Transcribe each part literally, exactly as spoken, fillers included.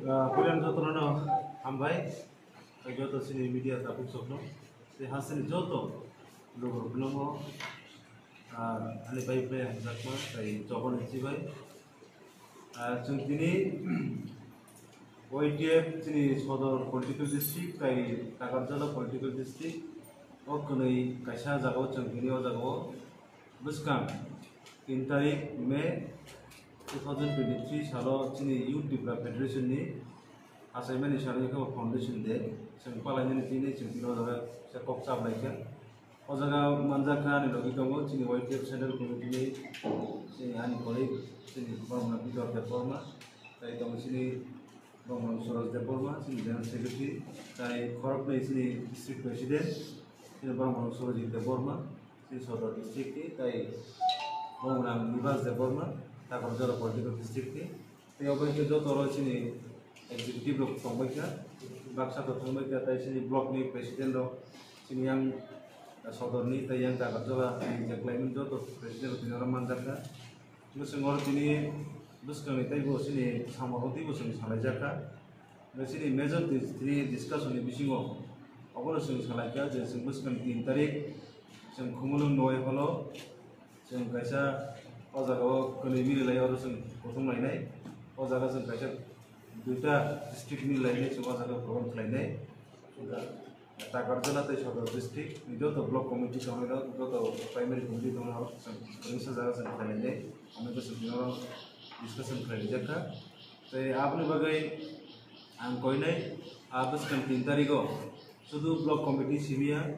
Ah, puilano jotono hambai, tei joto chini media tabuk sokno, tei hasteni joto lukurokno, ah, ani bai bai hamjakma tei chobani chibai. Ah, chwng tini Y T F chini Sodor political district tei Takarjala political district o kwnwi kaisa jagao chwng tini o jagao bwskang tin tarik May two thousand twenty-three salo chini Youth Tipra Federation ni achaimani salo wngkha foundation day, chwng palainani tini chwng tini o jaga kok chaplaikha. O jaga manjakha ani logi tongo chini Y T F Central Committee ni chini ani colleague chini Bormona Peter Debbarma, tei tongo chini Bormona Suraj Debbarma, chini General Secretary, tei khoroknwi chini District President, chini Bormona Surajit Debbarma, chini Sodor District ni, tei Bormona Nibas Debbarma, Takarjala Political District ni. Tei obo hwnkhe joto oro chini executive rok tongbaikha, baksa to thangbaikha, tei chini block ni president rok, chini yang Sodor ni tei yang Takarjala ni je khlaimani joto president rok tini oro manjakha. Bwswk oro tini bwskangni teibo chini samung teibo chwng salaijakha. Chini major dis-, tini discussion ni bisingo obono chwng salaikha je chwng bwskangni tin tarik chwng Khumulwng Noi holo chwng kaisa o jaga o kwnwi mili lai oro chwng kuthum lainai. O jaga chwng kaisa duita district mili lainai chwng o jaga program khlainai. Takarjala tei Sodor district ni joto block committee tongnai rok, joto primary committee tongnai rok chwng kwrwngsa jaga chwng khlainai. Omo khe chwng tini oro discussion khlaijakha. Tei aboni bagwi ang koinai, ah, bwskang tin tarigo sudu block committee simiya,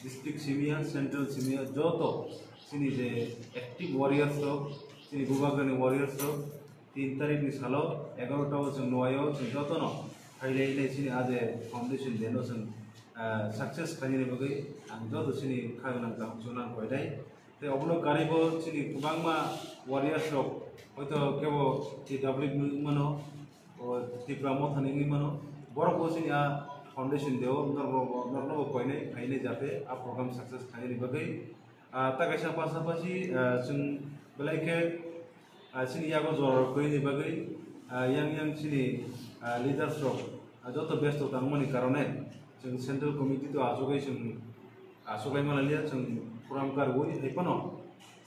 district simiya, central simiya, joto chini je active warriors rok, chini bubagrani warriors rok, tin tarik ni salo egarota o chwng nuaio chwng jotono phailai nai chini a je foundation day no chwng, ah, success khainani bagwi ang joto chini kha gwnang kaham chwngno ang koinai. Tei obono karwi bo chini kwbangma warriors rok, hoito kebo T W wngmano, o Tipra Mothani wngwi mano, borok bo chini a foundation day o norok bo, norokno bo koinai phainai jate a program success khainani bagwi. Ah, ta kaisa pasapasi, ah, chwng belai khe, ah, chini yago jora rok kwrwini bagwi, ah, yang yang chini, ah, leaders rok, ah, joto besto tangmani karone chwng central committee to achugwi chwng achuklai manliya, chwng program karwi hai phano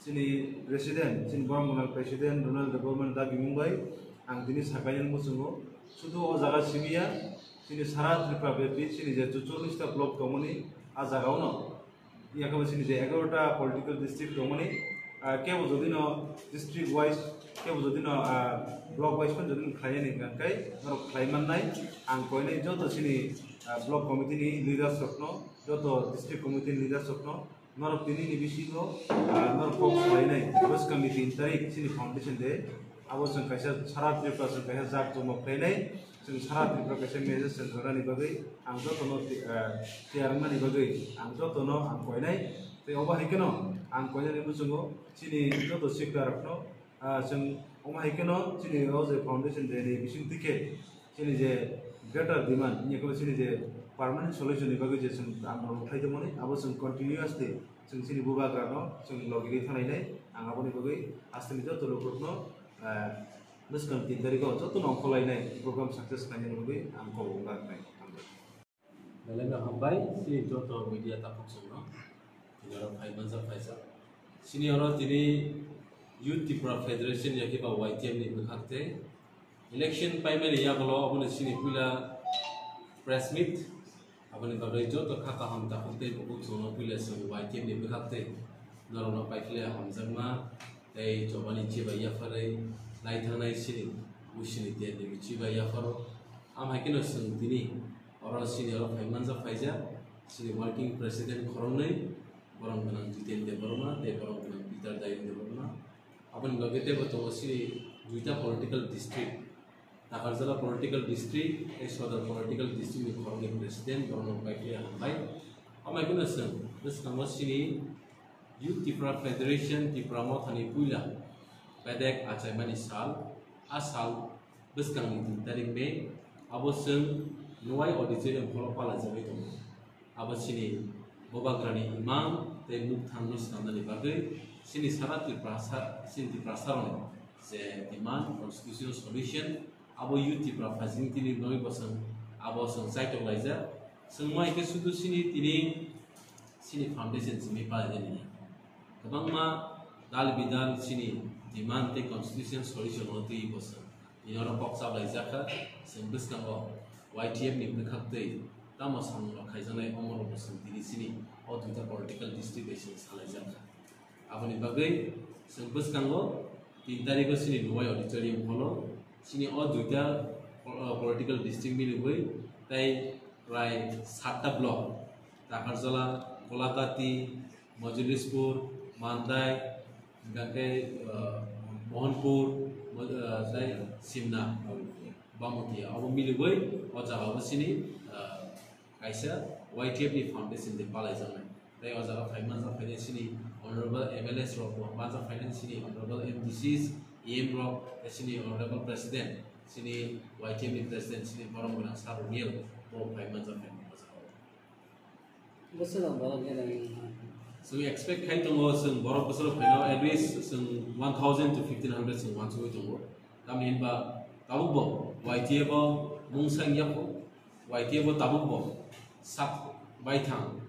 chini president, chini borok mwnang president Ronald Debbarma ni dabi mung bai ang tini sakai yang muchungo sudu o jaga simiya chini sara Tripura bepi chini je chuchullis ta block tongmani a jaga o no. Yakabo chini je egarota political district tongmani, ah, kebo jodi no district wise, kebo jodi no, ah, block wise phan jodi no khlaiya ni hwnkha khe norok khlai mannai. Ang koinai joto chini, ah, block committee ni leaders rok no, joto district committee ni leaders rok no, norok tini ni bisingo, ah, norok kok salainai bwskang ni tin tarik chini foundation day. Abo chwng kaisa sara Tripura chwng kaisa jak joma khlainai, chwng sara Tripura kaisa message chwng rwnani bagwi ang jotono ti-, ah, tiyar wngmani bagwi ang jotono ang koinai. Tei obo hai kheno ang koinani muchungo chini joto sikla rokno, ah, chwng omo hai kheno chini o je foundation day ni bising twi khe chini je greater demand, wngya khe chini je permanent solution ni bagwi je chwng ang rok khlai tongmani, abo chwng continuously chwng chini bubagra no chwng logi ri thanai nai, ang aboni bagwi asteni joto lukurokno, ah, bwskang tin tarikh o joto no ongkhorlai nai program success khlaina bagwi ang kok wng nai. Hambai. Belai no hambai, chini joto media takhuk chwng no. Tini oro phai manjak phaijak. Chini oro tini Youth Tipra Federation yakhe ba Y T F ni bwkhak tei election paimani yagulo obono chini puila press meet. Aboni bagwi joto kha kaham takhuk tei bukhuk chwngno puila chwng Y T F ni bwkhak tei norokno paikhle hamjakma tei chobani chibai yapharwi naithangnai chini Bushini Terni chibai yapharo. Am hai kheno chwng tini oro chini oro phai manjak phaijak chini working president khoroknwi, borom gwnang Jiten Debbarma tei borom gwnang Peter Dayung Debbarma. Aboni loge teibo tongo chini duita political district, Takarjala political district tei Sodor political district ni khoroknwi president, borokno paikhe hambai. Amai kheno chwng bwskango chini Youth Tipra Federation Tipra Mothani puila bedek achaimani sal, a sal bwskangni tin tarik May, abo chwng Nwai Auditorium hall o palajagwi tongo. Abo chini bubagrani imang tei mukthangno swnamnani bagwi chini sara Tiprasa, chini Tiprasarokni je demand, constitutional solution, Abo youth Tipra phaising tini noi bosong abo song chaitok laijak. Song mai ke sudu sini tini sini foundation simi palai jani. Kwbangma dal bidal sini demand tei constitution solution no twi bosong. Tini oro kok chap laijak kha, song bwskango Y T F ni bwkhak twi tamo samung rok khaijaknai omo rok bosong tini sini o duita political district bai song salaijak kha. Aboni bagwi chwng bwskango tin tarikho chini Luwai Auditorium hall-o chini o duita, uh, political district milogwi tei prai satta block, Takarjala, Golagati, Mojolispur, Mandai, hingkha khe, uh, Mohanpur, Mo-, uh, tei Simna, Bamutiya. Abo milogwi o jaga o chini, uh, kaisa Y T F ni foundation de palaijaknai. Tei o jaga phai manjak phainai chini honorable M L As rok bo manjak phainai chini honorable M D Cs, E M rok, tei chini honorable president, chini Y T F ni president, chini borom gwnang Sir Roniel bo phai manjak phainai o jaga o. Bwswk ang borok gwnang. Chwng expect khai tongo, chwng borok bwswk phaino at least chwng one thousand to fifteen hundred chwng uansugwi tongo. Tamni hinba tabuk bo Y T F o mungsa wngya kho. Y T F o tabuk bo sak baithang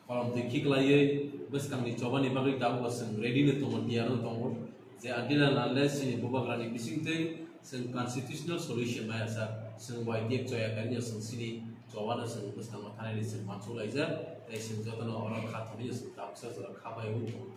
kolom twi khiklaiwi bwskangni chobani bagwi tabuk bo chwng ready no tongo, tiyar no tongo je until and unless chini bubagrani bisingtwi chwng constitutional solution maya sak chwng Y T F choya kari no chwng chini chobano chwng bwskango thanani chwng uansuk laijak tei chwng jotono oro kha thani chwng tabuksa jora kha bai tongo.